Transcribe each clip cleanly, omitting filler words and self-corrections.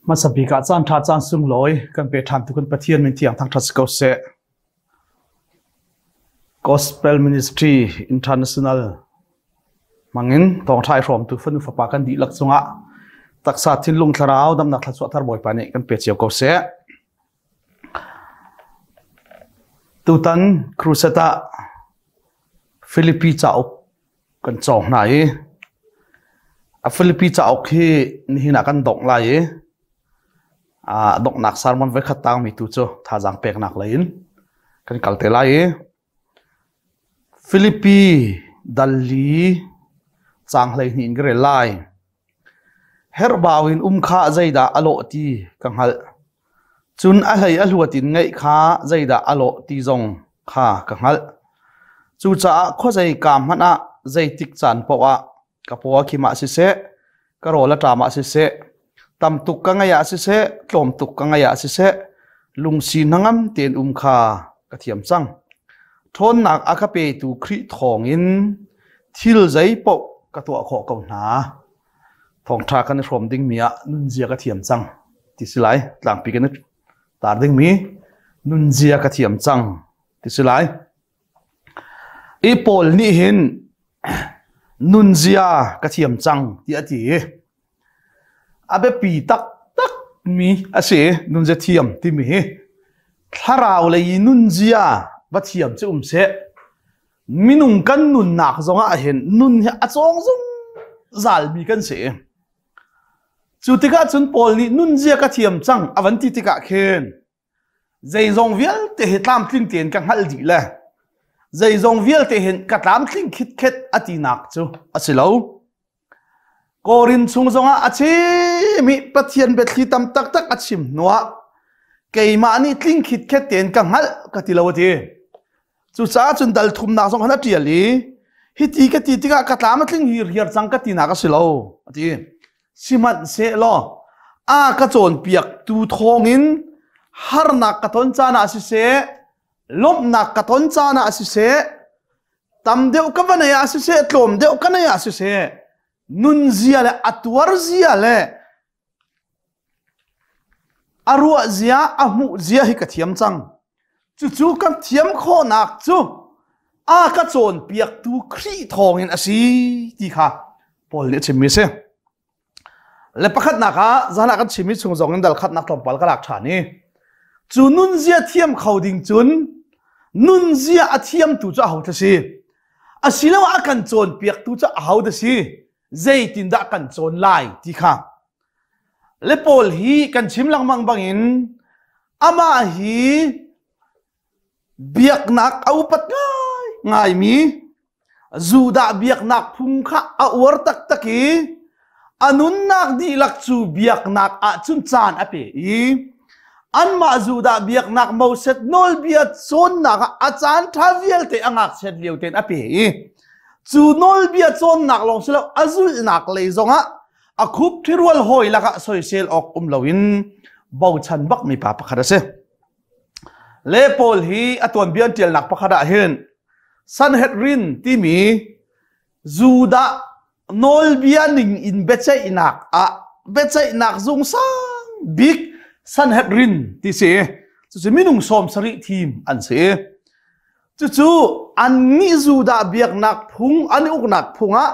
Hmasa bik ah caan ṭha caan sunglawi kan pe ṭhan tu kan Pathian min thiang thangṭhat si ko seh. Gospel Ministry International hmangin thawngṭha i hrawmtu fanu fapa kan dihlak cungah taksa thinlung thlarau damnak thluachuah thar Bawipa nih kan pe cio ko seh. Tutan crusade ah Philippi cauk kan cawng hna i a Philippi cauk hi nihin ah kan dongh lai i a donghnak sermon voikhat tangmi tu cu thazaang peknak lei in kan kal te lai i Philippi dal li caang 12 in ka rel lai. Herhbau in um kha zeidah a lawh ti ka hngalh. Cun a hlei a hluat in ngeih kha zeidah a lawh ti zong kha ka hngalh. Cucaah khuazei ka hmanh ah zeitik caan paoh ah ka paw a khim ah siseh, ka rawl a ṭam ah siseh, tam tuk ka ngeih ah siseh, tlawm tuk ka ngeih ah siseh, lungsi hnangam tein um kha ka thiam cang. Ṭhawnnak a ka petu Khrih thawngin thil zeipaoh ka tuah khawh ko hna. Thawngṭha kan i hrawm dingmi ah nunzia ka thiam cang ti si lai. Tlangpi kan i tar dingmi nunzia ka thiam cang ti si lai. I Paul nih hin nunzia ka thiam cang ti a ti i a biapi taktak mi a si nunzia thiam timi hi thlarau lei i nunzia va thiam cu um seh minung kan nunnak zongah hin nun hi a cawng zungzal mi kan si cu tikah cun Paul nih nunzia ka thiam cang a van ti tikah khin Zeizong vialte hi tlamtling tein ka hngalh dih le zeizong vialte hin ka tlamtling khitkhet a tinak cu a si lo. Korin chung zongah a chim i Pathian biathli tam taktak a chim hnuah keimah nih tling khitkhet tein ka hngalh ka ti lo a ti. Cucaah cun dal thumnak zong khan a ṭial i hiti ka ti tikah ka tlam a tling hirhiar cang ka tinak a si lo a ti. Sihmanhsehlaw a ka cawnpiaktu thawngin harnak ka ton caan ah siseh, lawmhnak ka ton caan ah siseh, tam deuh ka va nei ah siseh, tlawm deuh ka nei ah siseh, nunzia le a tuar zia le A ruah zia, a hmuh zia hi ka thiam cang. Cucu kan thiam khawhnak cu a ka cawnpiaktu Khrih thawngin a si ti kha Paul nih a chimmi a si. Le pakhatnak ah zan ah kan chimmi chung zong in dal khatnak tlawmpal ka lak ṭhan i cu nunzia thiam kho ding cun nunzia a thiamtu cu aho si? Asiloah a kan cawnpiaktu cu aho dah si? Zeitindah kan cawn lai ti kha Le Paul hi kan chim lengmang bangin amah hi biaknak a upat ngai ngaimi Judah biaknak phung kha a uar taktak i a nunnak dihlak cu biaknak ahcun caan a pe i anmah Judah biaknak Moses nawlbia cawnnak ah a caan ṭha vialte a ngakchiat lio tein a pe i cu nawlbia cawnnak lawng si lo a zulhnak lei zongah a khup ṭhirual hawi lakah soisel awk um loin bochan bakmi pa pakhat a si. Le Paul hi a tuanbia an ṭialnak pakhat ah hin Sanhedrin timi Judah nawlbia ning in biaceihnak ah biaceihnak zung sang bik Sanhedrin ti si. Cucu minung 70 thim an si. Cucu annih Judah biaknak phung an uknak phung ah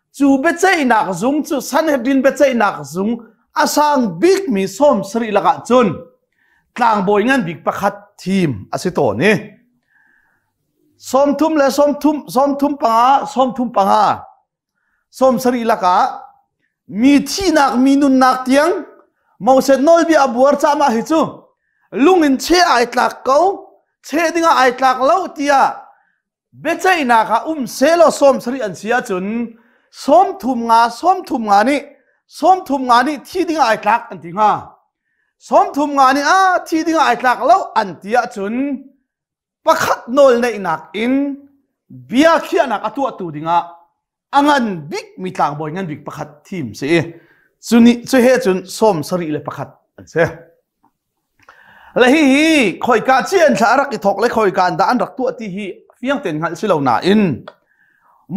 cu biaceihnak zung cu Sanhedrin biaceihnak zung a sang bikmi 70 lakah cun tlangbawi ngan bik pakhat thim a si tawn i 30 le 30 35 35 70 lakah mi thihnak mi nunnak tiang Moses nawlbia a buar cahmah hi cu lung in che ai tlak ko che dingah ai tlak lo tiah biaceihnak ah um selaw 70 an si ahcun 35 35 nih 35 nih thi dingah ai tlak an ti hnga 35 nih a thi dingah ai tlak lo an ti ahcun pakhat nawl neihnak in bia khiahnak a tuahtu dingah a ngan bikmi tlangbawi ngan bik pakhat thim si i cu nih cu he cun 71 an si. Le hi hi khoika ci an thla a rak i thok le khoika an dah an rak tuah ti hi fiang tein hngalh si lo nain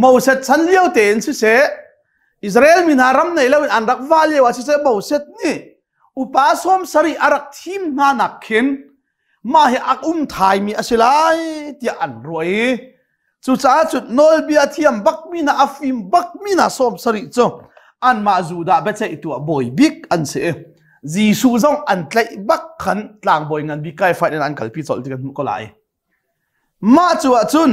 Moses chan lio tein siseh Israel mi hna ram nei loin an rak va lio ah siseh Moses nih. Upa 70 a rak thim hna nak khin mah hi a um thaimi a si lai tiah an ruah i cucaah cun nawlbia thiam bakmi hna a fim bakmi hna 70 cu anmah Judah biaceihtu ah bawi bik an si i Jesuh zong an tlaih bak khan tlangbawi ngan bik Kaifa in an kalpi colh ti kan hmuh ko lai. Mah cu ahcun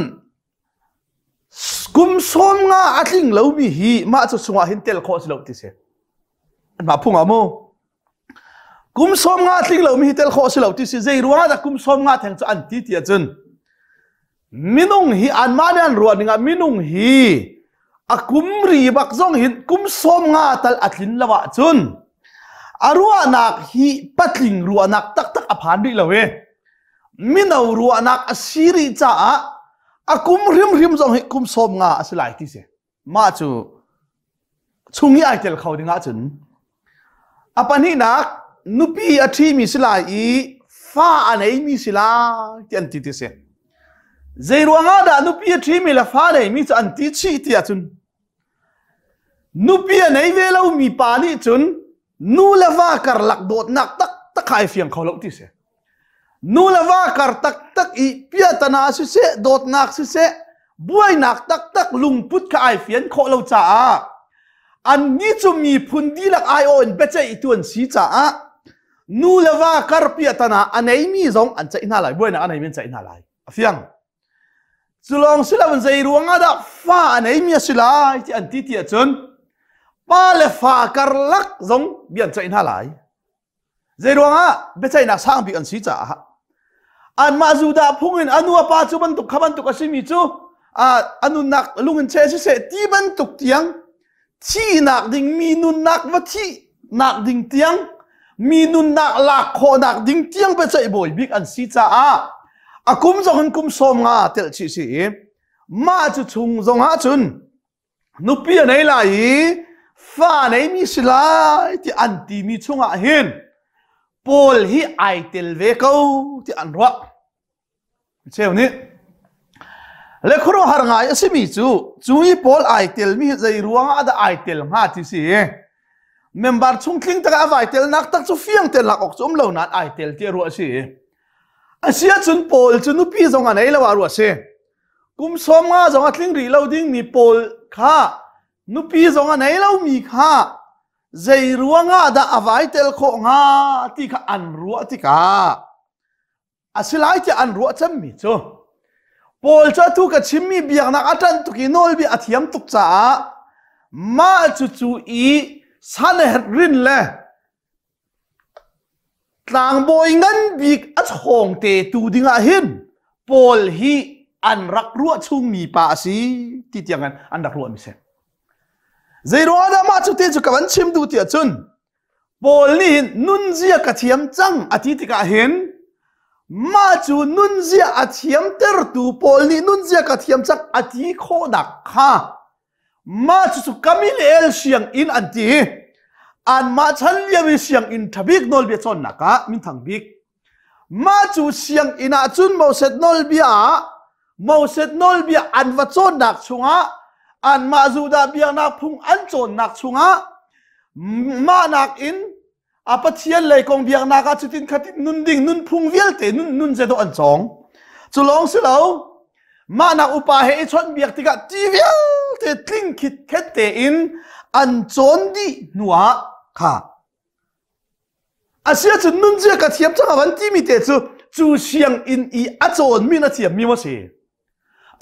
kum 50 a tling lomi hi mah cu chungah hin tel khawh si lo ti si. Anmah phung ah mu. Kum 50 tling lomi hi tel khawh si lo ti si. Zei ruangah dah kum 50 theng cu an ti ti ahcun minung hi anmah nih an ruah ning ah minung hi a kum ri bak zong hin kum 50 tal a tlin lo ahcun a ruahnak hi patling ruahnak taktak a phan rih lo i mino ruahnak a si rih caah a kum hrimhrim zong hi kum 50 a si lai ti si. Mah cu chung i ai tel kho ding ahcun a pahnihnak nupi a ṭhimi si lai i fa a neimi si lai ti an ti ti si. Zei ruangah dah nupi a ṭhimi le fa neimi cu an ti chih ti ahcun nupi a nei ve lomi pa nih cun nu le va karlak dawtnak taktak kha ai fiang kho lo ti si. Nu le va kar taktak i piatana siseh, dawtnak siseh, buainak taktak lungput kha ai fian khawh lo caah annih cu miphun dihlak aiawh in biaceihtu an si caah nu le va kar piatana a neimi zong an ceih hna lai, buainak a neimi an ceih hna lai. A fiang. Cu lawng si loin zei ruangah dah fa a neimi a si lai ti an ti ti ahcun pa le fa karlak zong bia an ceih hna lai. Zeiruangah biaceihnak sang bik an si caah anmah Judah phung in a nu a pa cu bantuk kha bantuk a simi cu a nunnak lung in cheh siseh ti bantuk tiang thihnak ding mi nunnak va thihnak ding tiang mi nunnak lak khawhnak ding tiang biaceih bawi bik an si caah a kum zong in kum 50 telh chih si i mah cu chung zong ah cun nupi a nei lai i fa a neimi si lai ti an timi chungah hin Paul hi ai tel ve ko ti an ruah. Cheu nih le khuaruahhar ngai a simi cu cu i Paul ai telmi hi zei ruangah dah ai tel hnga ti si member chung tling tak a vai telnak tak cu fiang tel lak awk cu um lo nain ai tel ti a ruah a si. A si ahcun Paul cu nupi zong a nei lo ah ruah a si. Kum 50 zong a tling rih lo dingmi pawl kha nupi zong a nei lomi kha zei ruangah dah a vai tel khawh hnga ti kha an ruah tikah a si lai tiah an ruah cemmi cu Paul cu atu ka chimmi biaknak a ṭanh tuk i nawlbia a thiam tuk caah mah cucu i Sanhedrin le Tlangbawi ngan bik a chawngte tu dingah hin Paul hi an rak ruah chungmi pa a si ti tiang in an rak ruahmi si. Zei ruangah dah mah cu te cu ka van chim duh tiah cun Paul nih hin nunzia ka thiam cang a ti tikah hin mah cu nunzia a thiamtertu Paul nih nunzia ka thiam cang a ti khawhnak kha Mah cucu Gamaliel sianginn an ti. Anmah chan lio i sianginn ṭhabik nawlbia cawnnak ah minthang bik. Mah cu sianginn ah cun Moses nawlbia ah Moses nawlbia an va cawnnak chungah anmah Judah biaknak phung an cawnnak chungah mah nakin a Pathian lei kong biaknak ah cutin khatin nun ding nunphung vialte nun nun zedo an cawng cu lawng si lo mah nak upa he i chawnh biak tikah ti vialte tling khit khet tein an cawn dih hnuah kha asia cun nunzia ka thiam cang avan timi te cu cu sianginn i a cawn mi na thiam mi maw si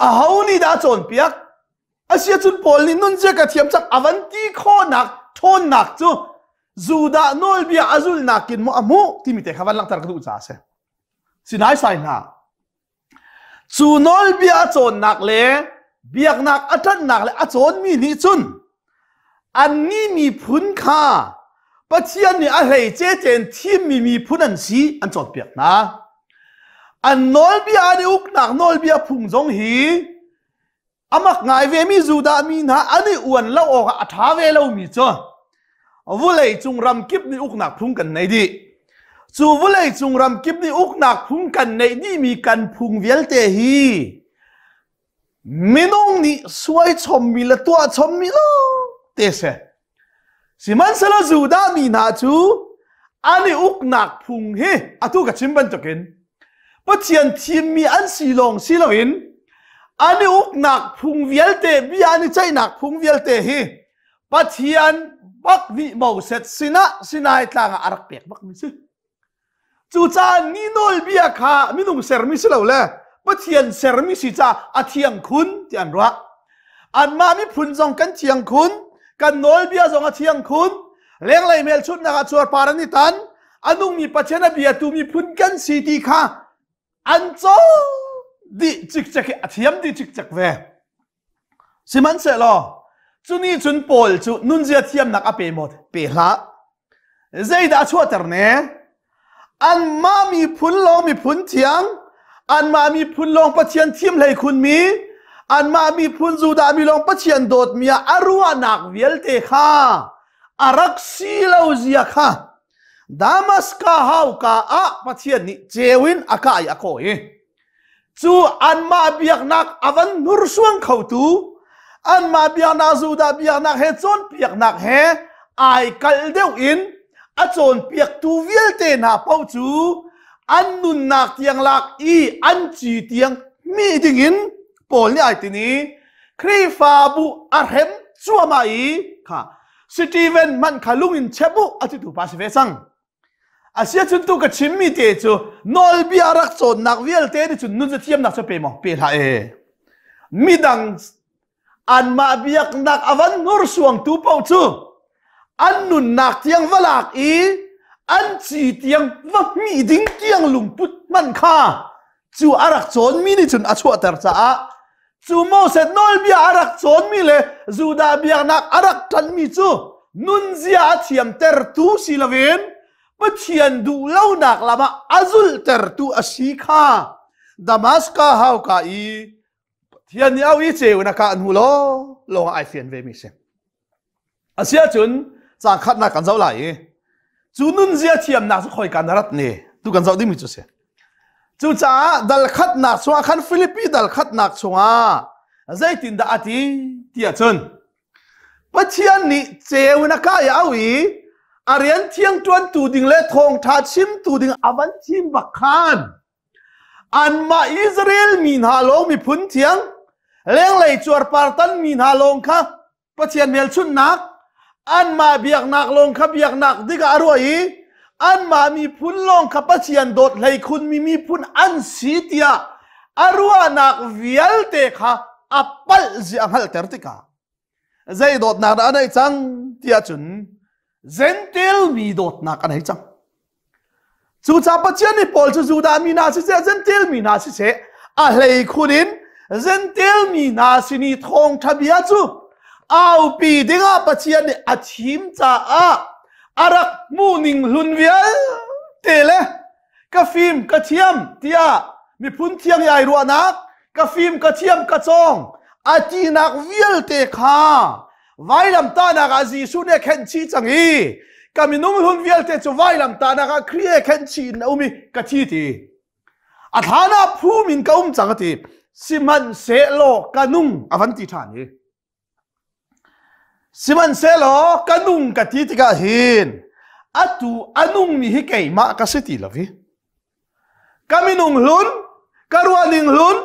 aho nih dah a cawnpiak Asiahcun Paul nih nunzia ka thiam cang a van ti khawhnak ṭhawnnak cu Judah nawlbia a zulhnak in maw a hmuh timi te kha van langhter ka duh caah a si. Sinai sai hna. Cu nawlbia a cawnnak le biaknak a ṭanhnak le a cawnmi nih cun annih miphun kha Pathian nih a hleice tein thimmi miphun an si an cawnpiak hna. An nawlbia an i uknak nawlbia phung zong hi Amak ngai vemi Judah mi hna an i uan lo awkah a ṭha ve lomi cu vulei cung ramkip nih uknak phung kan nei dih. Cu vulei cung ramkip nih uknak phung kan neih dihmi kan phung vialte hi minung nih suai chommi le tuah chommi lawng te si. Sihmanhsehlaw Judah mi hna cu An i uknak phung hi atu ka chim bantukin Pathian thimmi an si lawng si loin an i uknak phung vialte bia an i ceihnak phung vialte hi Pathian bak nih Moses sinah Sinai tlang ah a rak pek bakmi si. Cucaah ni nawlbia kha minung sermi si lo le Pathian sermi si caah a thiang khun ti an ruah. Anmah miphun zong kan thiang khun, kan nawlbia zong a thiang khun, lenglei hmelchunhnak ah cuarpar an i tan, a nungmi Pathian a biatu miphun kan si ti kha an caw dih cikcek i a thiam dih cikcek ve. Sihmanhsehlaw cuni cun Paul cu nunzia thiamnak a pe maw? Pe hlah. Zeidah a chuahter ne? Anmah miphun lawng miphun thiang, anmah miphun lawng Pathian thim hlei khunmi, anmah miphun Judah mi lawng Pathian dawtmi ah a ruahnak vialte kha a rak si lo zia kha Damaska hauka ah Pathian nih ceu in a kah i a kawi. Cu anmah biaknak a van hnursuang khotu, anmah biaknak Judah biaknak he cawnpiaknak he ai kalh deuh in a cawnpiaktu vialte hna paoh cu an nunnak tiang lak i an ci tiang hmih dingin Paul nih ai tin i Khrihfabu a hrem cuahmah i kha Stephen hmanh kha lung in chep u a titu pa si ve cang. Asiahcun tu ka chimmi te cu nawlbia rak cawnnak vialte nih cun nun thiamnak cu pe maw? Pe hlah e. Midang anmah biaknak a van hnursuangtu paoh cu an nunnak tiang va lak i an ci tiang va hmih ding tiang lungput hman kha cu a rak cawnmi nih cun a chuahter caah cu Moses nawlbia a rak cawnmi le Judah biaknak a rak ṭanhmi cu nunzia a thiamtertu si loin Pathian duhlonak lam ah a zulhtertu a si kha Damaska hauka i Pathian nih au i ceu in a kah hnu law lawng ai fian ve mi si. Asiahcun caang khatnak kan zoh lai i cu nunzia thiamnak cu khoi kan rat ne tu kan zoh dingmi cu si. Cucaah dal khatnak chungah khan Filipi dal khatnak chungah zeitindah a ti ti ahcun Pathian nih ceu in a kai au i a rian thiang ṭuantu ding le thawngṭha chimtu ding a van thim bak khan anmah Israel mi hna lawng miphun thiang lenglei cuarpar tan mi hna lawng kha Pathian hmelchunhnak anmah biaknak lawng kha biaknak dik ah a ruah i anmah miphun lawng kha Pathian dawt hlei khunmi miphun an si tiah a ruahnak vialte kha a palh zia a hngalhter tikah zei dawtnak dah a neih cang tiah cun Gentel mi dawtnak a nei cang. Cucaah Pathian nih Paul cu Judah mi hna siseh, Gentel mi hna siseh, a hlei khun in Gentel mi hna sin i thawngṭha bia cu aupi dingah Pathian nih a thim caah a rak hmuhning hlun vialte le ka fim ka thiam tiah miphun thiang i ai ruahnak ka fim ka thiam ka cawng a tinak vialte kha vailamtahnak ah Jesuh nih a khenh chih cang i ka minung hlun vialte cu vailamtahnak ah Khrih he khenh chih in a um i ka thi ti a thlan ah phum in ka um cang a ti sihmanhsehlaw ka nung a van ti ṭhan i Sihmanhsehlaw ka nung ka ti tikah hin atu a nungmi hi keimah ka si ti lo hi. Ka minung hlun, ka ruahning hlun,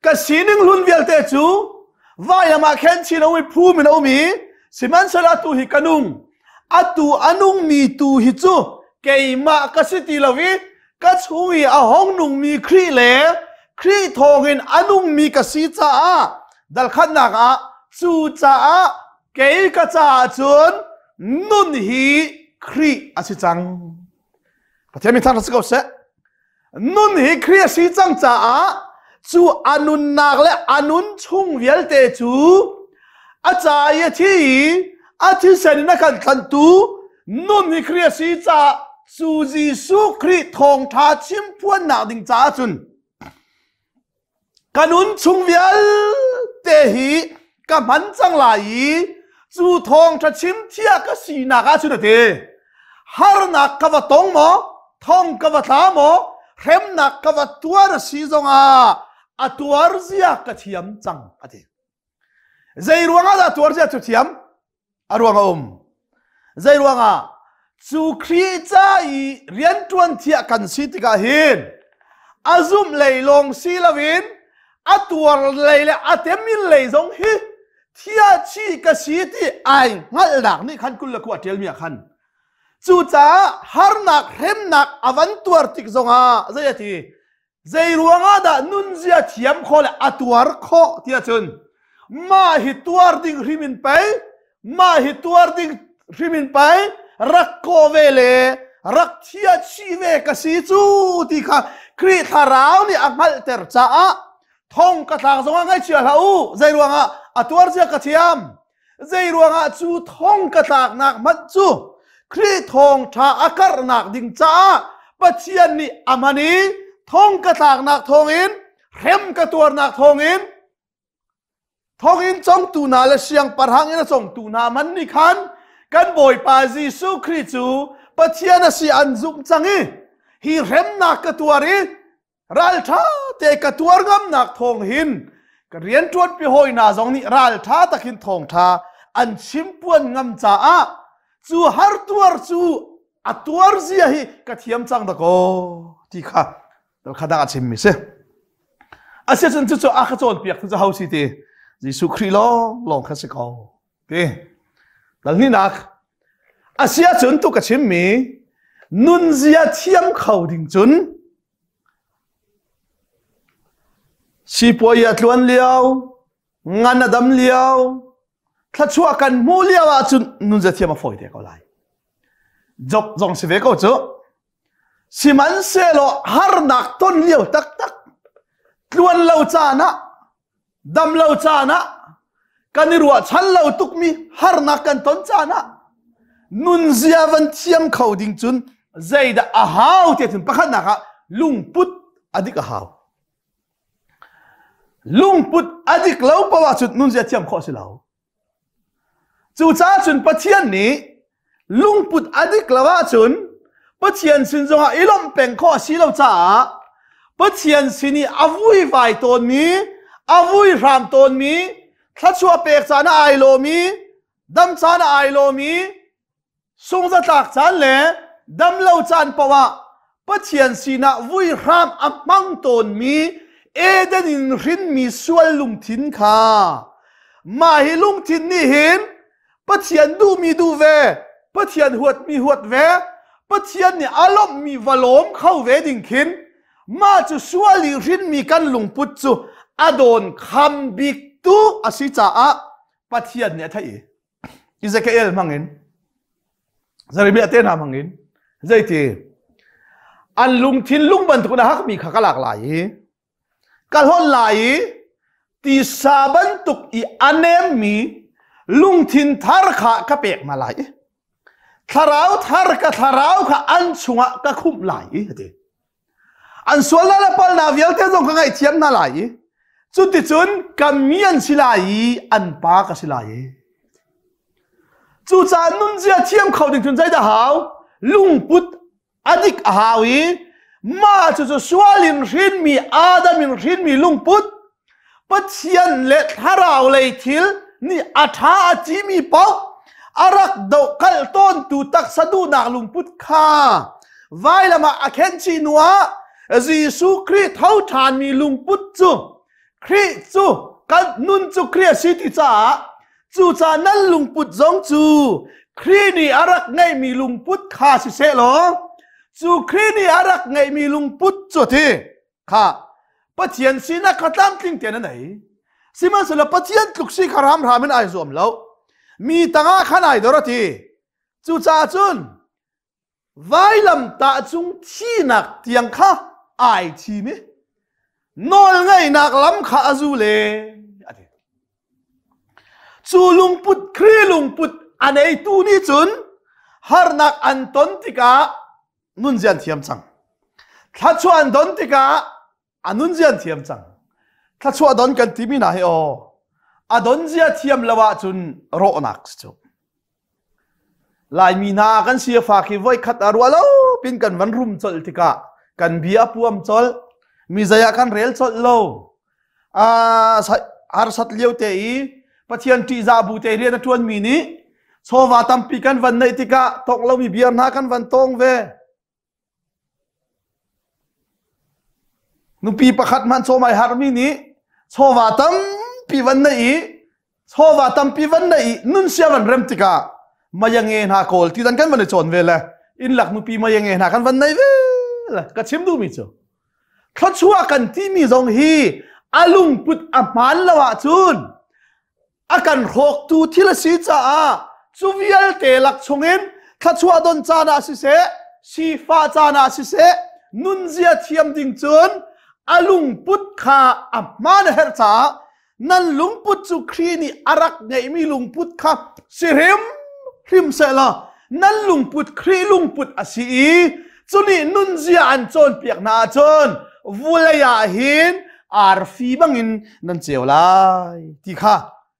ka sining hlun vialte cu vailam ah khen chin a um i phum in a um i sihmanhsehlaw atu hi ka nung. Atu a nungmi tu hi cu keimah ka si ti lo i ka chung i a hong nungmi Khrih le Khrih thawngin a nungmi ka si caah dalkhatnak ah cu caah kei ka caah cun nun hi Khrih a si cang. Pathian min thangṭhat si ko seh. Nun hi Khrih a si cang caah cu a nunnak le a nun chung vialte cu a ca i a thi i a thisen in a kan tlanhtu nun hi Khrih a si caah cu Jesuh Khrih thawngṭha chimphuannak ding caah cun ka nun chung vialte hi ka hman cang lai i cu thawngṭha chim thia ka sinak ah cun a ti harnak ka va tong maw thong ka va thla maw hremnak ka va tuar a si zongah a tuar zia ka thiam cang a ti zei ruangah dah tuar zia cu thiam a ruang a um zei ruangah? Cu Khrih ca i rianṭuan thiah kan si tikah hin a zumh lei lawng si loin a tuar lei le a temin lei zong hi thiahchih ka si ti ai hngalhnak nih khan 29 a ṭialmi ah khan cucaah harnak hremnak a van tuar tik zongah zei a ti? Zei ruangah dah nunzia thiam khawh le a tuar khawh tiah cun mah hi tuar ding hrim in pei mah hi tuar ding hrim in pei rak kawh ve le rak thia chih ve ka si cu ti kha Khrih thlarau nih a hngalhter caah thong ka thlak zongah ngaihchia hlah u. Zei ruangah? A tuar zia ka thiam. Zei ruangah cu thong ka tlaknak hmanh cu Khrih thawngṭha a karhnak ding caah Pathian nih a hman i thong ka tlaknak thawngin hrem ka tuarnak thawngin thonginn congtu hna le siangpahrang in a congtu hna man nih khan kan Bawipa Jesuh Khrih cu Pathian a si an zumh cang i hi hremnak ka tuar i Ralṭha te ka tuar ngamnak thawng hin ka rianṭuanpi hawi hna zong nih ralṭha takin thawngṭha an chimpuan ngam caah cu har tuar cu a tuar zia hi ka thiam cang dakaw ti kha kha dang a chimmi si. Asiahcun cucu a ka cawnpiak tu cu ho si ti? Jesuh Khrih lawng lawng kha si ko ti. Dal Asiahcun tu ka chimmi nunzia thiam kho ding cun Sipuai a tluan lio, ngan a dam lio, thluachuah kan hmuh lio ahcun nunzia thiam a fawi te ko lai. Job zong si ve ko cu. Sihmanhsehlaw harnak ton lio taktak, tluan lo caan ah dam lo caan ah kan i ruahchan lo tukmi harnak kan ton caan ah nunzia van thiam kho ding cun zeidah a hau ti cun pakhatnak ah lungput a dik a hau. Lungput a dik lo paoh ahcun nunzia thiam khawh a si lo. Cucaah cun Pathian nih lungput a dik lo ahcun Pathian sin zongah i lawmh peng khawh a si lo caah Pathian sin i a vuivai tawnmi, a vui hram tawnmi, thluachuah pek caan ah ai lawmi, dam caan ah ai lawmi, Sungzatlak caan le damlo caan paoh Pathian sinah vui hram a hmang tawnmi Eden in hrinmi sual lungthin kha mah hi lungthin nih hin Pathian duhmi duh ve, Pathian huatmi huat ve, Pathian nih a lawmhmi va lawm kho ve ding khin mah cu sual i hrinmi kan lungput cu a dawn kham biktu a si caah Pathian nih a theih i Ezekiel hmangin Jeremiah te hna hmangin zeiti an lungthin lung bantuk in a hakmi kha ka lak lai i ka hlon lai i tisa bantuk i a nemmi lungthin thar kha ka pek hna lai i thlarau thar ka thlarau kha an chungah ka khumh lai i ati. An sualnak le palhnak vialte zong ka ngaihthiam hna lai i cuticun ka mi an si lai i an pa ka si lai i. Cucaah nunzia thiam kho ding cun zeidah hau? Lungput a dik a hau i mah cucu sual in hrinmi Adam in hrinmi lungput Pathian le thlarau lei thil nih a ṭha a cimi paoh a rak dohkalh tawntu taksa duhnak lungput kha vailam ah a khenchih hnuah Jesuh Khrih tho ṭhanmi lungput cu Khrih cu kan nun cu Khrih a si ti caah cucaah nan lungput zong cu Khrih nih a rak ngeihmi lungput kha siseh law cu Khrih nih a rak ngeihmi lungput cu ti Kha Pathian sinak kha tlamtling tein a nei. Sihmanhsehlaw Pathian tluk si kha hramhram in ai zuam lo. Mi tangah khan ai dor a ti. Cucaah cun vailamtah cung thihnak tiang kha ai thim i nawlngeihnak lam kha a zul e a ti. Cu lungput Khrih lungput a neitu nih cun harnak an ton tikah nunzia an thiam cang. Thluachuah an don tikah a nunzia an thiam cang. Thluachuah don kan timi hna hi aw a don zia thiam lo ahcun rawhnak si cu. Laimi hna kan si a fak hi voi khat a ruah lo pin kan van rum colh tikah kan bia a puam colh mi zei ah kan rel colh lo harsat lio te i Pathian ṭihzah bu te rian a ṭuanmi nih. Chawva tampi kan van neih tikah tongh lomi bia hna kan van tong ve. Nupi pakhat hmanh cawm ai harmi nih chawva tampi van neih i chawva tampi van neih i nun sia van rem tikah mayange hna kawl ti dan kan van i cawn ve le innlak nupi mayange hna kan van nei ve le ka chim duhmi cu thluachuah kan timi zong hi a lungput a hmaan lo ahcun a kan hrawktu thil a si caah cu vialte lak chungin thluachuah don caan ah siseh sifah caan ah siseh nunzia thiam ding cun a lungput kha a hmaan a herh caah nan lungput cu Khrih nih a rak ngeihmi lungput kha si hrim hrim sehla nan lungput Khrih lungput a si i cunih nunzia an cawnpiak hna ahcun vulei ah hin arfi bangin nan ceu lai ti kha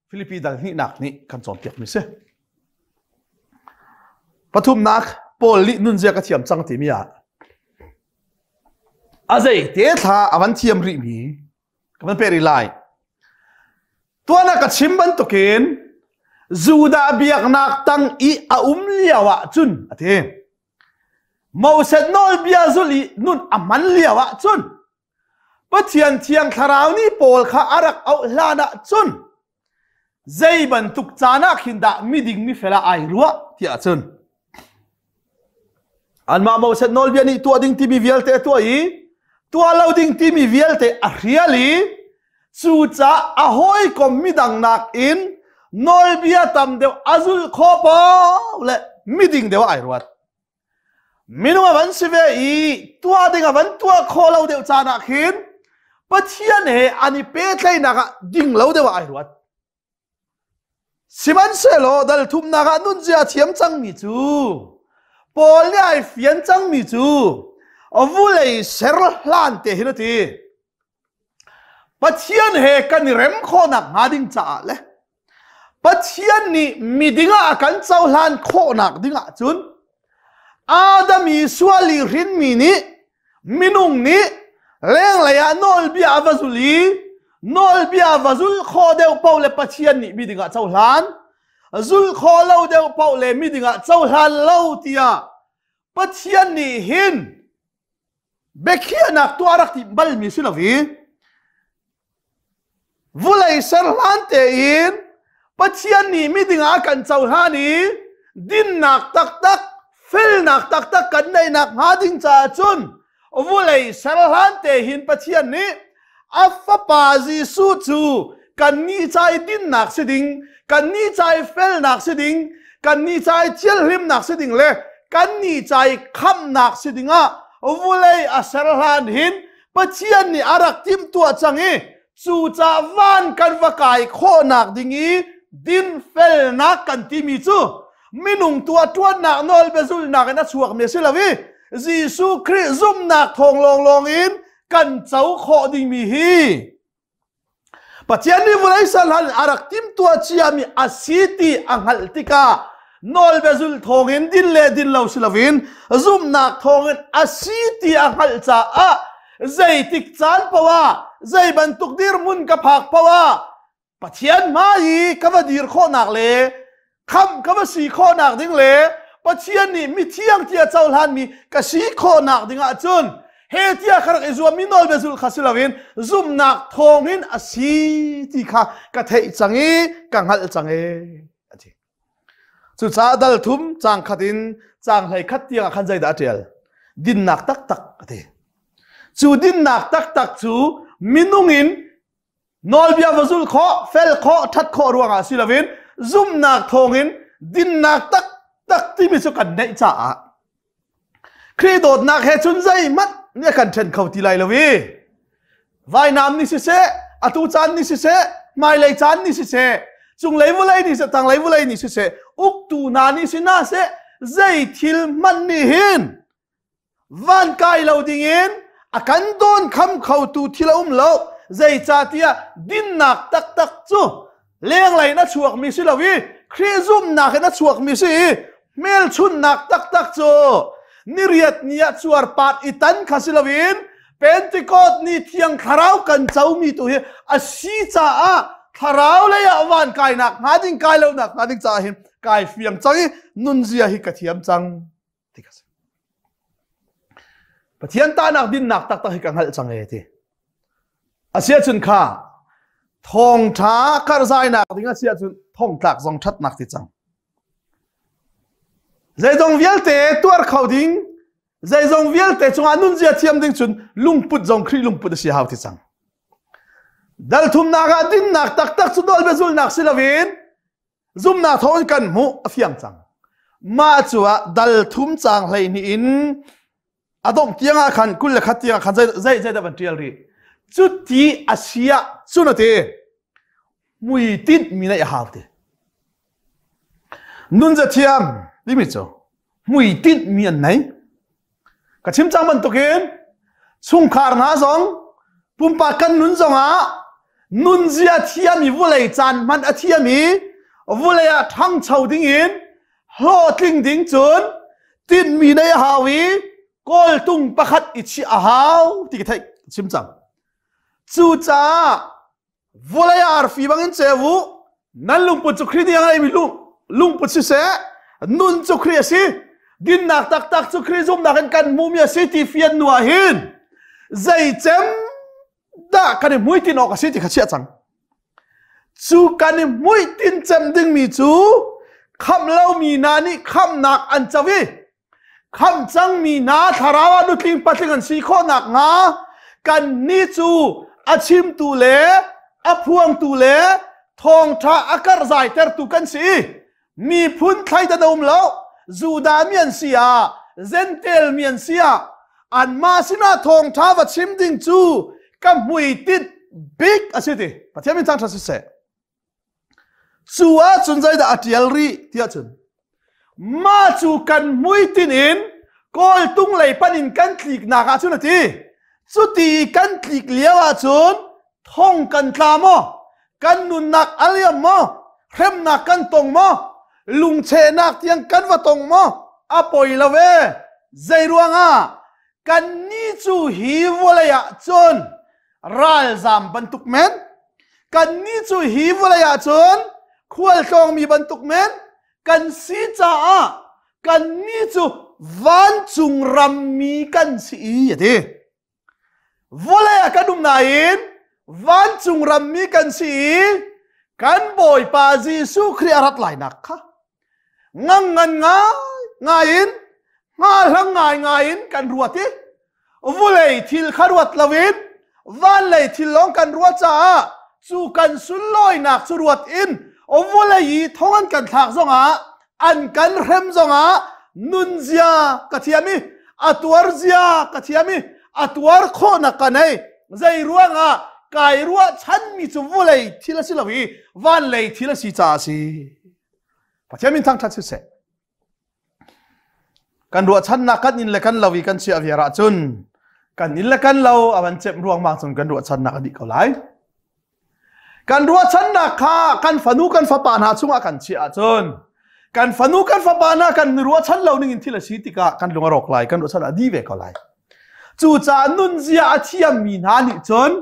Filipi dal hnihnak nih kan cawnpiak mi si. Pathumnak Paul nih nunzia ka thiam cang timi ah a zei te thla a van thiam rih mi ka van pe rih lai. Tuan ah ka chim bantukin Judah biaknak tang i a um lio ah cun a ti. Moses nawlbia zulh i nun a hman lio ah cun Pathian thiang thlarau nih Paul kha a rak auh hlan ah cun zei bantuk caan ah khin dah miding mifel ah ai ruah tiah cun anmah Moses nawlbia nih tuah ding timi vialte a tuah i tuah lo ding timi vialte a hrial i cucaah a hawikom midang nakin nawlbia tam deuh a zulh khawh paoh le miding deuh ah ai ruat. Minung a van si ve i tuah ding a van tuah khawh lo deuh caan ah khin Pathian he an i pehtlaihnak ah ding lo deuh ah ai ruat. Sihmanhsehlaw dal thumnak ah nunzia a thiam cangmi cu Paul nih ai fian cangmi cu vulei ser hlan te hin a ti. Pathian he kan i rem khawhnak hnga ding caah le Pathian nih miding ah a kan cohlan khawhnak ding ahcun Adam i sual i hrinmi nih minung nih lenglei ah nawlbia a va zul i nawlbia va zul khawh deuh paoh le Pathian nih miding ah cohlan zul khawh lo deuh paoh le miding ah cohlan lo tiah Pathian nih hin biakhiahnak tuah rak ti balmi si lo i vulei ser hlan tein Pathian nih miding ah a kan cohlan i dinnak taktak felnak taktak kan neihnak hnga ding caah cun vulei ser hlan te hin Pathian nih a fapa Jesuh cu kannih ca i dinnak si ding kannih ca i felnak si ding kannih ca i thianghlimnak si ding le kannih ca i khamhnak si ding ah vulei a ser hlan hin Pathian nih a rak timhtuah cang i cucaah van kan va kai khawhnak ding i dinfelnak kan timi cu minung tuah ṭuannak nawl biazulnak in a chuakmi a si lo i Jesuh Khrih zumhnak thawng lawnglawng in kan co khawh dingmi hi Pathian nih vawlei sal hlan a rak timhtuah ciami a si ti a hngalh tikah nawlbia zulh thawngin din le din lo si loin zumhnak thawngin a si ti a hngalh caah zeitik caan paoh ah zei bantuk dirhmun ka phak paoh ah Pathian hmai i ka va dir khawhnak le khamh ka va si khawhnak ding le Pathian nih mithiang tiah cohlanmi ka si khawhnak ding ahcun he tiah ka rak i zuammi nawlbia zulh kha si loin zumhnak thawngin a si ti kha ka theih cang i ka hngalh cang e a ti. Cucaah dal thum caang khat in caang hlei khat tiang ah khan zeidah a ṭial? Dinnak taktak a ti. Cu dinnak taktak cu minung in Nawlbia va zulh khawh, fel khawh, ṭhat khawh ruangah si loin zumhnak thawngin dinnak taktak timi cu kan neih caah Khrih dawtnak he cun zeihmanh nih a kan ṭhen kho ti lai lo i vainam nih siseh, atu caan nih siseh, hmailei caan nih siseh, cunglei vawlei nih siseh, tanglei vawlei nih siseh, uktu hna nih si hna seh, zei thil hmanh nih hin van kai lo dingin a kan dawn kham khotu thil a um lo zeicahtiah dinnak taktak cu lenglei in a chuakmi si lo i Khrih zumhnak in a chuakmi si i hmelchunnak taktak cu niriat ni ah cuarpat i tan kha si loin Pentecost ni thiang thlarau kan comi tu hi a si caah Thlarau lei ah van kainak hnga ding kai lonak hnga ding caah hin kai fiang cang i nunzia hi ka thiam cang ti ka si. Pathian tahnak dinnak taktak hi ka hngalh cang e ti. Asiahcun kha thawngṭha karhzainak ding asiahcun thongtlak zong ṭhatnak ti cang. Zeizong vialte tuar kho ding, zeizong vialte cungah nunzia thiam ding cun lungput zong Khrih lungput a si hau ti cang. Dal thumnak ah dinnak taktak cu nawlbia zulnak si loin zumnak thawngin kan hmuh a fiang cang. Mah cu ah dal thum caang 12 in a dongh tiang ah khan 21 tiang ah khan zei zei zei dah van ṭial rih. Cuti a si ah cun a ti hmuitinh mi neih a hau ti. Nunza thiam timi cu hmuitinh mi an nei. Ka chim cang bantukin chungkhar hna zong pumpak kan nun zongah nunzia thiam i vulei caan hman a thiam i vulei ah ṭhangcho dingin hlawhtling ding cun tinhmi nei a hau i kawltung pakhat i chiah a hau ti ka theih chim cang. Cucaah Vawlei ah arfi bangin ceu u. Nan lungput cu Khrih nih a ngeimi lungput siseh, nun cu Khrih a si. Dinnak taktak cu Khrih zumhnak in kan hmuhmi a si ti fian hnu ah hin zei cem dah kan i hmuitinh awk a si ti kha chiah cang. Cu kan i hmuitinh cem dingmi cu khamh lomi hna nih khamhnak an co i Khamh cangmi hna thlarau ah nutling patling an si khawh nakhnga kannih cu a chimtu le a phuangtu le thawngṭha a karhzaitertu kan si. Miphun thleidan a um lo. Judah mi an si ah, Jentail mi an si ah, anmah sinah thawngṭha va chim ding cu ka hmuitinh bik a si ti. Pathian min thangṭhat siseh. Cu ahcun zeidah a ṭial rih tiah cun mah cu kan hmuitinh in kawltung lei panh in kan tliknak ahcun a ti. Cuti kan tlik lio ahcun thong kan tla maw? Kan nunnak a liam maw? Hremnak kan tong maw? Lungchehnak tiang kan va tong maw? A poi lo ee. Zei ruangah kannih cu hi vawlei ah cun ralzam bantuk men kannih cu hi vawlei ah cun khualtlawngmi bantuk men kan si caah kannih cu vancung rammi kan si i a ti vawlei ah kan um nain vancung rammi kan si i kan bawipa Jesuh Khrih a rat lainak kha ngang ngan ngai ngai in hngahhlang ngai ngai in kan ruat i vulei thil kha ruat loin vanlei thil lawng kan ruah caah cu kan sunlawinak cu ruat in vulei i thong an kan thlak zongah an kan hrem zongah nunzia ka thiam i a tuar zia ka thiam i a tuar khawhnak ka nei zei ruangah kai ruah chanmi cu vulei thil a si lo i vanlei thil a si caah a si Pathian min thangṭhat siseh. Kan ruahchannak kan inn le kan lo i kan chiah viar ahcun kan inn le kan lo a van cemh ruangmang cun kan ruahchannak a dih ko lai. Kan ruahchannak kha kan fanu kan fapa hna chungah kan chiah ahcun kan fanu kan fapa hna kan ruahchan lo ning in thil a si tikah kan lung a rawk lai kan ruahchan a dih ve ko lai. Cucaah nunzia a thiammi hna nih cun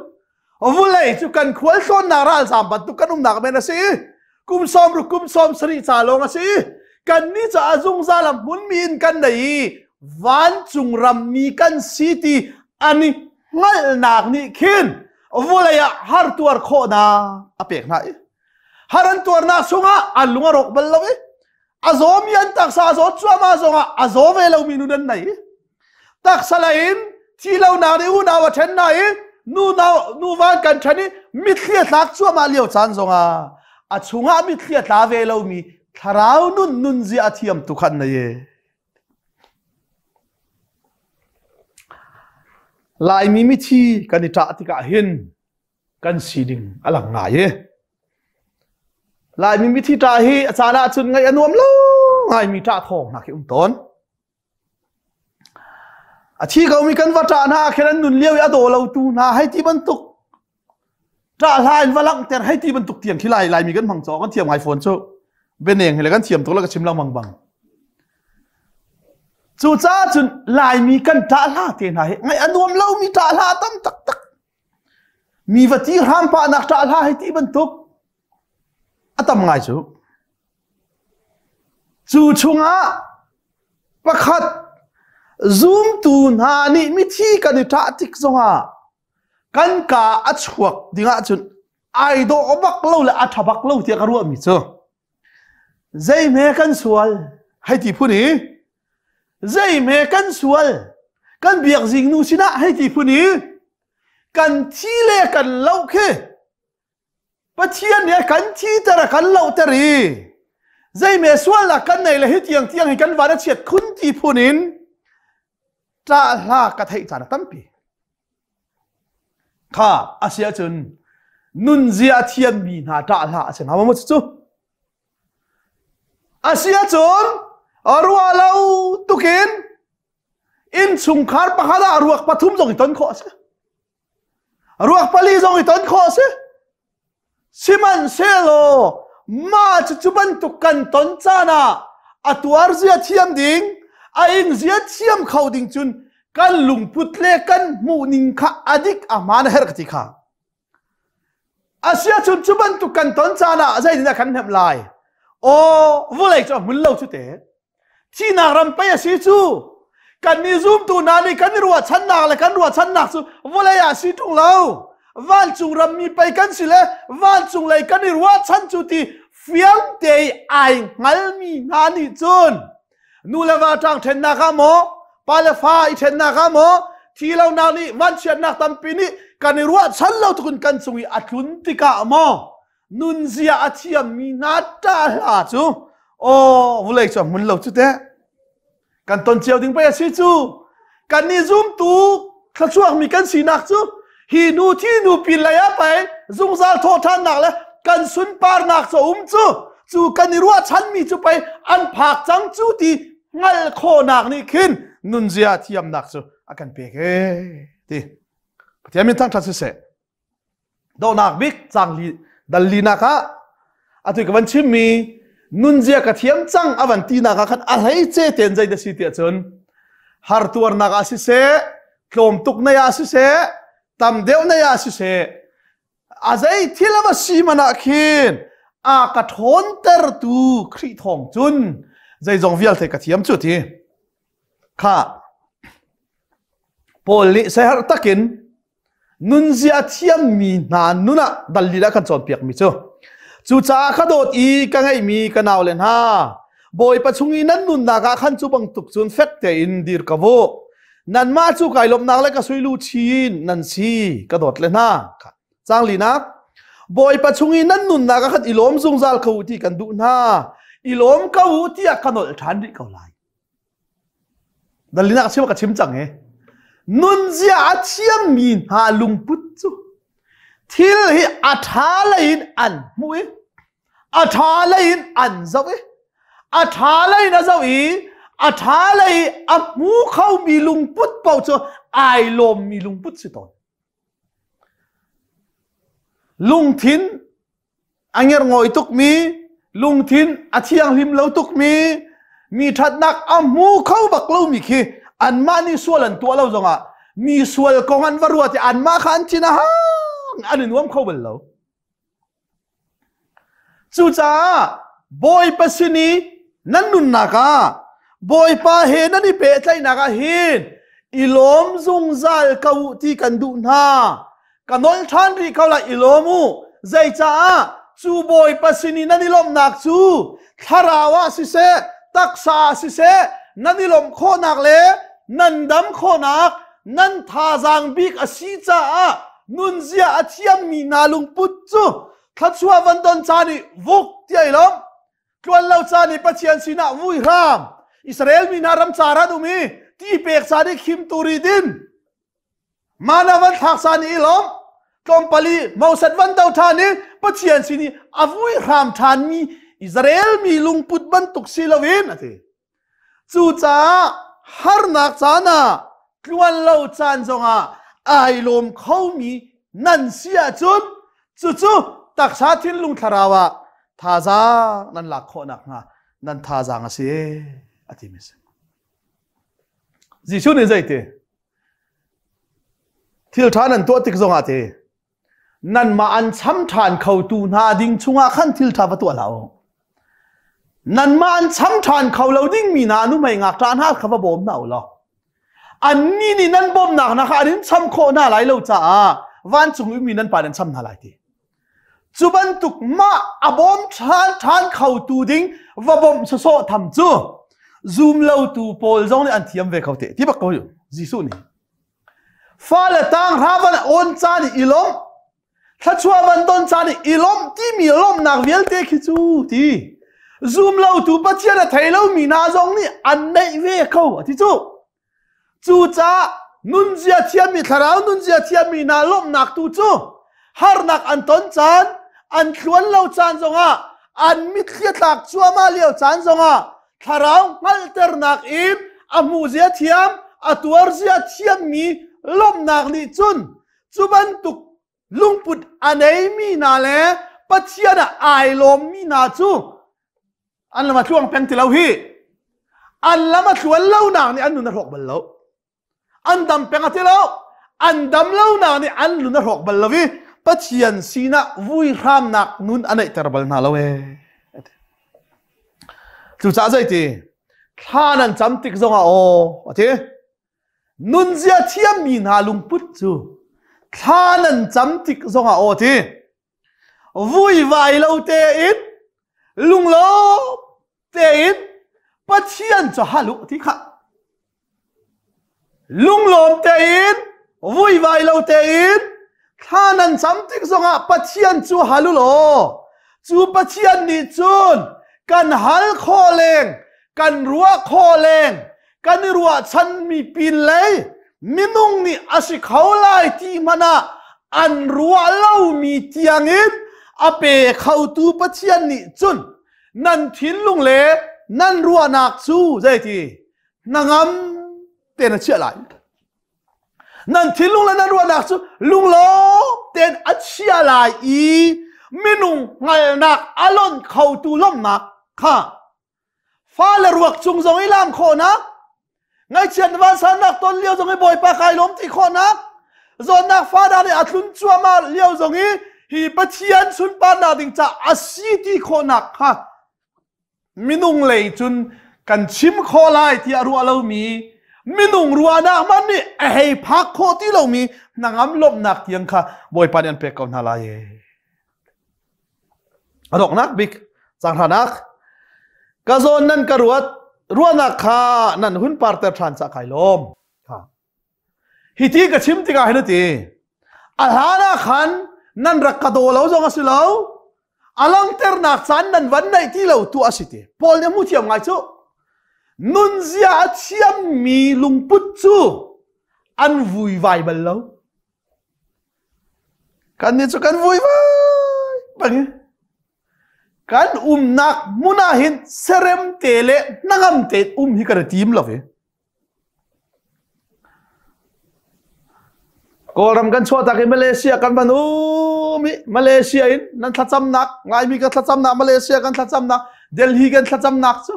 Vulei cu kan khualtlawnnak ralzaam bantuk kan umnak men a si. Kum 60 kum 70 ca lawng a si. Kannih caah zungzal a hmunmi in kan nei i vancung rammi kan si ti an i hngalhnak nih khin vulei ah har tuar khawhnak a pek hna i har an tuarnak chungah an lung a rawk bal lo i a zawmi an taksa a zawt cuahmah zongah a zaw ve lomi nun an nei taksa lei in thi lonak nih unau a ṭhen hna i nunau nuva an kan ṭhen i mitthli a tlak cuahmah lio caan zongah a chungah mitthli a tla ve lomi thlarau nun nunzia a thiam tu khan na ye Laimi mithi kan i ṭah tikah hin kan sining a lang ngai i Laimi mithi ṭah hi a caan ahcun ngaih a nuam lo ngaimi ṭah thawng hna khi um tawn. A thi komi kan va ṭah hna ah khin an nun lio i a daw lotu hna hei ti bantuk ṭah hla in va langhter hei ti bantuk tiang khi lai Laimi kan hmang cawk kan thiam ngai fawn cu bianeng hi le kan thiam tuk le ka chim lengmang bang. Cucaah cun Laimi kan ṭah hla te hna hi ngaih a nuam lomi ṭah hla tam taktak. Mi va ti hram pahnak ṭah hla hei ti bantuk. A tam ngai cu. Cu chungah pakhat zumtu hna nih mithi kan i ṭah tik zongah kan kaa a chuak ding ahcun ai dawh bak lo le a ṭha bak lo tiah ka ruahmi cu zeihme kan sual hei ti phun i zeihme kan sual kan biak zingnu sinah hei ti phun i kan thi le kan loh khi Pathian nih a kan thiter a kan lohter i zeime sualnak kan nei le hi tiang tiang hi kan van a chiat khun ti phun in ṭah hla ka theih caan a tampi. Kha a si ahcun nunzia a thiammi hna ṭah hla a si hnga maw cu? A si ahcun ruah lo tukin innchungkhar pakhat ah ruak pathum zong i ton khawh a si. Ruak pali zong i ton khawh a si. Sihmanhsehlaw mah cu cu bantuk kan ton caan ah a tuar zia thiam ding, a ing zia thiam kho ding cun kan lungput le kan hmuhning kha a dik a hmaan a herh ka ti kha. Asiahcun cu bantuk kan ton caan ah zeitindah kan hnemh lai? Aw, vawlei cu a hmun lo cu te. Thihnak ram pei a si cu. Kan nih zumtu hna nih kan i ruahchannak le kan ruahchannak cu vawlei ah si ṭung lo. Vancung rammi pei kan si le vancung lei kan i ruahchan cu ti fiang te i ai hngalmi hna nih cun nu le va ṭang ṭhennak ah maw pa le fa i ṭhennak ah maw thi lonak nih vanchiatnak tampi nih kan i ruahchan lo tukin kan cung i a tlun tikah maw nunzia a thiammi hna ṭah hla cu aw vulei cu a hmun lo cu teh kan ton cio ding pei a si cu kan nih zumtu thluachuakmi kan sinak cu hi nu thi nu pin lei ah pei zungzal thawhṭhannak le kan sunparnak cu um cu cu kan i ruahchanmi cu pei an phak cang cu ti hngalh khawhnak nih khin nunzia thiamnak cu a kan pek ee ti Pathian min thangṭhat siseh Dohnak bik cang li dal linak ah atu ka van chimmi nunzia ka thiam cang a van tinak ah khan a hleice ten zei da si tiah cun har tuarnak ah siseh tlawm tuk nei ah siseh tam deuh nei ah siseh a zei thil a va si man ah khin a ka ṭhawntertu Khrih thawng cun zeizong vialte ka thiam cu ti kha Paul nih seher takin nunzia thiammi hna nun ah dal lila kan cawnpiakmi cu cucaah ka dawt i ka ngeihmi ka naule hna Bawipa chung i nan nunnak ah khan cu bantuk cun fek tein dir ka vu nanmah cu kai lawmhnak le ka sui luchin nan si ka dawt le hna Cang linak Bawipa chung i nan nunnak ah khan i lawm zungzal ko u ti kan duh hna i lawm ko u tiah ka nolh ṭhan rih ko lai Dalinak chim ka chim cang hi. Nunzia a thiammi hna lungput cu thil hi a ṭha lei in an hmuh i a ṭha lei in an zoh i a ṭha lei in a zoh i a ṭha lei a hmu khomi lungput paoh cu ai lawmmi lungput si tawn. Lungthin a ngerhngawi tukmi, lungthin a thianghlim lo tukmi, mi ṭhatnak a hmu kho bak lomi khi anmah nih sual an tuah lo zongah mi sual kong an va ruat i anmah kha an thin a hang an i nuam kho bal lo. Cucaah Bawipa sin i nan nunnak ah Bawipa he nan i pehtlaihnak ah hin i lawm zungzal ko u ti kan duh hna. Ka nolh ṭhan rih ko lai i lawm u. Zeicaah cu Bawipa sin i nan i lawmhnak cu thlarau ah siseh, taksa ah siseh, nan i lawmh khawhnak le nan dam khawhnak, nan thazaang bik a si caah nunzia a thiammi hna lungput cu thluachuah van don caan i vuk tiah i lawmh. Tluan lo caan i Pathian sinah vui hram. Israel mi hna ramcar an um i ti pek caan i khim turi din. Mana van thlak sa nih i lawm tlawmpal i Moses van do ṭhan i Pathian sin i a vui hram ṭhanmi Israel mi lungput bantuk si loin a ti. Cucaah harnak caan ah tluan lo caan zongah ai lawm khomi nan si ahcun cucu taksa thinlung thlarau ah thazaang nan lak khawh nakhnga nan thazaang a si a timi a si. Jesuh nih zeiti? Thil ṭha nan tuah tik zongah ti. Nanmah an cham ṭhan khotu hna ding chungah khan thil ṭha va tuah hlah u. Nanmah an cham ṭhan kho lo dingmi hna nuhmei ngakṭah hna kha va bawm hna u law annih nih nan bawmnak hna kha an in cham khawh hna lai lo caah vancung ummi nan pa nan cham hna lai ti. Cu bantuk mah a bawm ṭhan ṭhan khotu ding va bawmh sawsawh tham cu zum lotu pawl zong nih an thiam ve kho te ti bak ko Jesuh nih. Fale tang hra van awn caan i i lawmh, thluachuah van don caan i i lawmh timi lawmhnak vialte khi cu ti. Zum lotu Pathian a thei lomi hna zong nih an neih ve ko a ti cu. Cucaah nunzia thiammi thlarau nunzia thiammi hna lawmhnak tu cu harnak an ton caan, an tluan lo caan zongah, an mitthli a tlak cuahmah lio caan zongah thlarau hngalhternak in a hmuhzia thiam, a tuarzia thiammi lawmhnak nih cun cu bantuk lungput a neimi hna le Pathian ah ai lawmmi hna cu an lam a tluang peng ti lo hi. An lam a tluan lonak nih an nun a hrawk bal lo. An dam peng a ti lo. An dam lonak nih an lun a hrawk bal lo i Pathian sinah vuihramnak nun a neihter bal hna lo ee. Cucaah zeiti thla nan cam tik zongah aw a ti. Nunzia thiammi hna lungput cu thla nan cam tik zongah aw ti. Vuivai lo tein lunglawm tein Pathian cu hal u ti kha. Lunglawm tein vuivai lo tein thla nan cam tik zongah Pathian cu hal u law cu Pathian nih cun kan hal khawh leng kan ruah khawh leng kan i ruahchanmi pinlei minung nih a si kho lai ti hmanh ah an ruah lomi tiangin a pe khotu Pathian nih cun nan thinlung le nan ruahnak cu zeiti hnangam tein a chiah lai. Nan thinlung le nan ruahnak cu lunglawm tein a chia lai i minung hngalhnak a lonh khotu lawmhnak kha Fale ruak cung zong i lam khawhnak, ngaihchiat vansannak ton lio zong i Bawipa kai lawm ti khawhnak, zawtnak fada nih a tlun cuahmah lio zong i hi Pathian sunparnak ding ca a si ti khawhnak kha minung lei cun kan chim khawh lai tiah ruah lomi minung ruahnak hmanh nih a hei phak khawh ti lomi hnangam lawmhnak tiang kha Bawipa nih an pek ko hna lai. A donghnak bik caanghranak ka zawn nan ka ruat ruahnak kha nan hun parter ṭhan cah kai lawm. Hi ti ka chim tikah hin ti a hlan ah khan nan rak ka daw lo zong a si lo a langhternak caan nan van neih ti lo tu a si ti Paul nih a hmu thiam ngai cu nunzia a thiammi lungput cu an vuivai bal lo Kannih cu kan vuivai bang kan umnak hmun ah hin serem te le hnangam te um hi kan i tim lo i. Kawlram kan chuahtak i Malaysia kan van um i Malaysia in nan thlacamnak Laimi kan thlacamnak Malaysia kan thlacamnak Delhi kan thlacamnak cu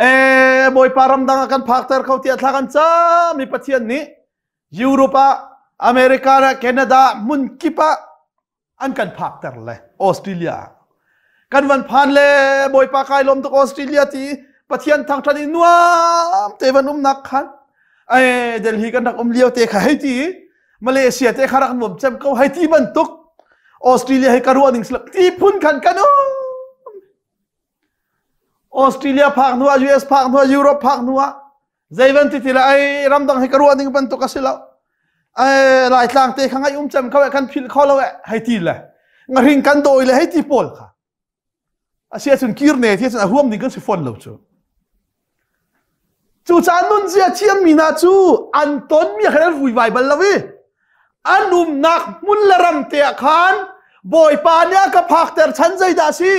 eh Bawipa ramdang ah kan phakter kho tiah thla kan cam i Pathian nih Europe ah America le Canada hmun kip ah an kan phakter le Australia ah kan van phan le Bawipa kai lawm tuk Australia ti Pathian thangthat i nuam te van umnak khan ai Delhi kan rak um lio te kha hei ti Malaysia te kha rak nuam cem ko hei ti bantuk Australia hi ka ruah ning ti phun khan kan um Australia phak hnu ah US phak hnu ah Europe phak hnu ah zei van ti ti le ai ramdang hi ka ruah ning bantuk a si lo ai laitlang te kha ngai um cem kho kan philh kho lo eh hei ti le ngahring kan dawi le hei ti pawl kha a si ahcun kir ne ti ahcun a huam ding kan si fawn lo cu Cucaah nunzia thiammi hna cu an tonmi ah khan an vuivai bal lo i an umnak hmun le ram te ah khan Bawipa nih a ka phakter chan zeidah a si?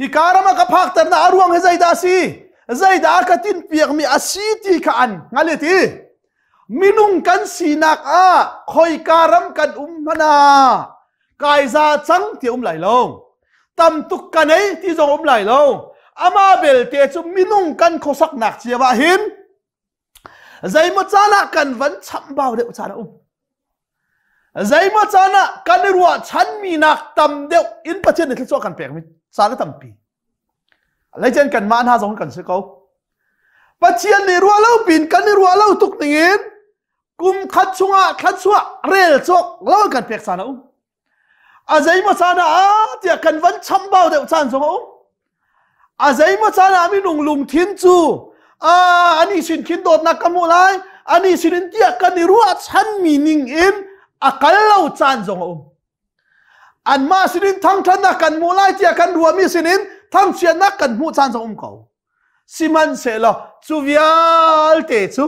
Hika ram a ka phakternak a ruang hi zeidah a si? Zeidah a ka tinhpiakmi a si ti kha an hngal i ti. Minung kan sinak ah khoika ram kan um hmanh ah kai za cang ti um lai lo tam tuk ka nei ti zong um lai lo amah belte cu minung kan khuasaknak cio ah hin zeimaw caan ah kan van chambau deuh caan a um. Zeimaw caan ah kan i ruahchanmi nak tam deuh in Pathian nih thluachuah kan pekmi caan a tampi. Leicen kanmah hna zong kan si ko. Pathian nih ruah lo pin kan i ruah lo tuk ning in kum khat chungah thluachuah rel cawk lo kan pek caan a um. A zeimaw caan ah tiah kan van chambau deuh caan zong a um. A zeimaw caan ah minung lungthin cu ani sin khin dawtnak ka hmuh lai, ani sin in tiah kan i ruahchanmi ning in a kal lo caan zong a um. Anmah sinin thangṭhatnak kan hmuh lai tiah kan ruahmi sinin thangchiatnak kan hmuh caan zong um ko. Sihmanhsehlaw cu vialte cu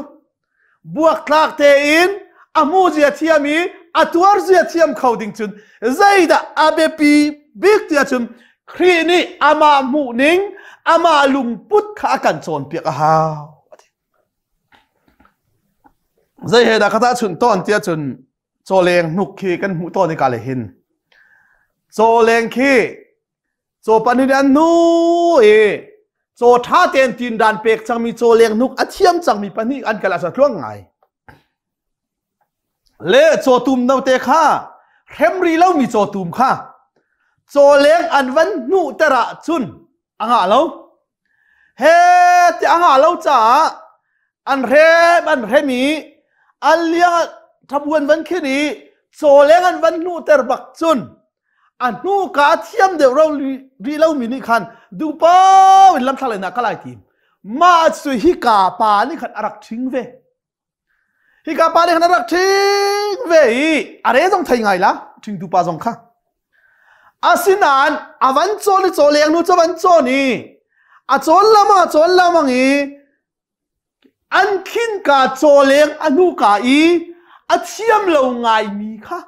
buaktlak tein a hmu zia thiam i a tuar zia thiam kho ding cun zeidah a biapi bik tiah cun Khrih nih amah hmuh ning amah lungput kha a kan cawnpiak a hau. Zei he dah ka tahchunh tawn tiah cun cawleng hnuk khi kan hmuh tawn i ka le hin. Cawleng khi Caw pan in an hnu i caw ṭha tein tindan pek cangmi caw leng hnuk a thiam cangmi pahnih an kal ah tluang ngai. Le caw tum note kha hrem rih lomi caw tum kha caw leng an van hnuh ter ah cun a ngah lo. He ti a ngah lo caah an hrem an hrem i an liang thabuan van khin i caw leng an van hnuh ter bak cun a hnu ka thiam deuh ro rih lomi nih khan duhpau in lamthlang len ah ka lai tim mah cu hika pa nih khan a rak ṭhing ve hika pa nih khan a rak ṭhing ve i a re zong thei ngai la ṭhingtu pa zong kha asinain a van cawn i cawleng nu cu van cawn i a cawn lamang a cawn lamang i an khin ka cawleng a hnu ka i a thiam lo ngaimi kha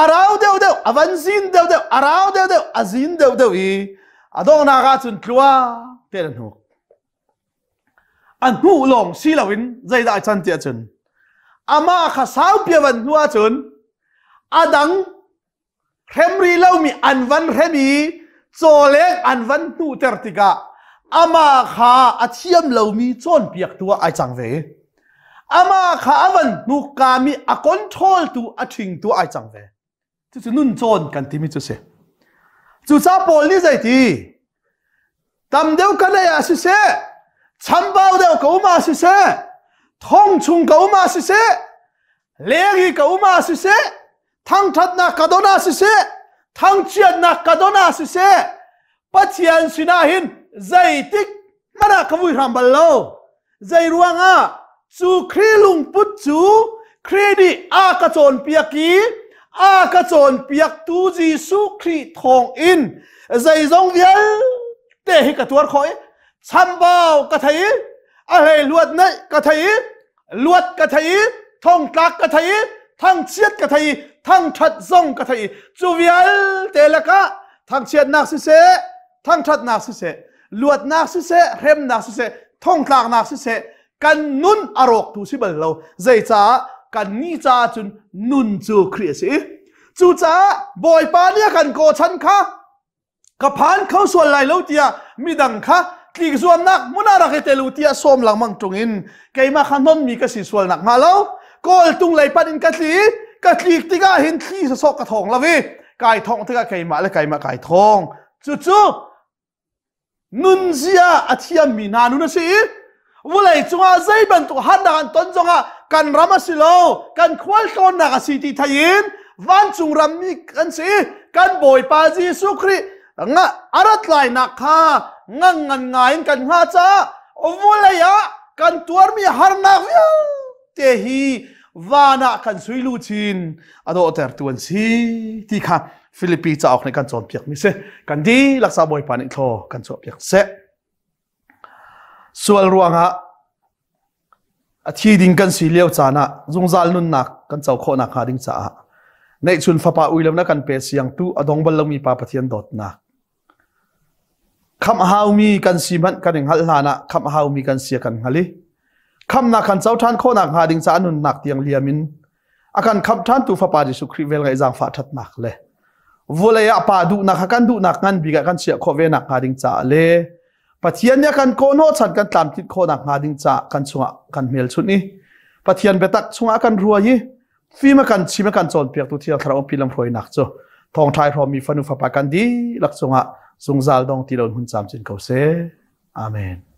A rau deuhdeuh, a van zin deuhdeuh, a rau deuhdeuh, a zin deuhdeuh i a donghnak ah cun tluang tein a hnuk. A hnuh lawng si loin zeidah a can tiah cun amah kha saupi a van hnu ahcun a dang hrem rih lomi an van hrem i cawleng an van hnuhter tikah amah kha a thiam lomi cawnpiaktu ah ai cang ve. Amah kha a van hnukkami a control tu a ṭhingtu ai cang ve. Cucu nun cawn kan timi cu si. Cucaah Paul nih zeiti? Tam deuh ka nei ah siseh, chambau deuh ka um ah siseh, thong chung ka um ah siseh, leng i ka um ah siseh, thangṭhatnak ka don ah siseh, thangchiatnak ka don ah siseh, Pathian sinah hin zeitik hmanh ah ka vui hram bal lo. Zei ruangah cu Khrih lungput cu Khrih nih a ka cawnpiak i a ka cawnpiaktu Jesuh Khrih thawng in zeizong vialte hi ka tuar khawh i chambau ka thei i a hleihluat neih ka thei i luat ka thei i thongtlak ka thei i thangchiat ka thei i thangṭhat zong ka thei i cu vialte lakah thangchiatnak siseh thangṭhatnak siseh luatnak siseh hremnak siseh thongtlaknak siseh kan nun a rawktu si bal lo zeicaah kan ni caah cun nun cu Khrih a si cucaah Bawipa nih a kan kawchan kha ka phan kho sual lai lo tiah midang kha tlik zuamnak hmun ah rak i tel u tiah sawm lengmang ṭung in keimah kha hnonmi ka si sual nak hnga lo kawltung lei pan in ka tli ka tlik tikah hin thli sawsawh ka thawng lo i kai thawng tikah keimah le keimah kai thawng cucu nunzia a thiammi hna nun a si i vulei cungah zei bantuk harnak an ton zongah kan ram a si lo kan khualtlawnnak a si ti thei in vancung rammi kan si kan bawipa Jesuh Khrih nga a rat lainak kha ngang ngan ngai in kan hnga caah vulei ah kan tuarmi harnak vialte hi van ah kan sui luchin a dawhtertu an si ti kha Filipi cauk nih kan cawnpiak mi si kan dihlak sa Bawipa nih thlaw kan chuahpiak seh sual ruangah a thi ding kan si lio caan ah zungzal nunnak kan co khawhnak hnga ding caah neihchun fapa ui lo na kan pe siangtu a dong bal lomi pa Pathian dawtnak khamh haumi kan si hmanh kan i hngalh hlan ah khamh haumi kan si kan hngal i khamhnak kan co ṭhan khawhnak hnga ding caah nunnak tiang liam in a kan khamh ṭhantu fapa Jesuh Khrih vel ngaih zaangfah ṭhatnak le vulei ah pa duhnak kha kan duhnak ngan bik ah kan chiah khawh ve nak hnga ding caah le Pathian nih a kan kawhhnawh chan kan tlamtlinh khawhnak hnga ding caah kan chungah kan hmelchunh i Pathian biatak chungah kan ruai i. Fim a kan chim a kan cawnpiaktu Thiang Thlarau umpi lamhruainak cu thawngṭha i hrawmmi fanu fapa kan dihlak cungah zungzal dong ti lo in hun camcin ko seh. Amen.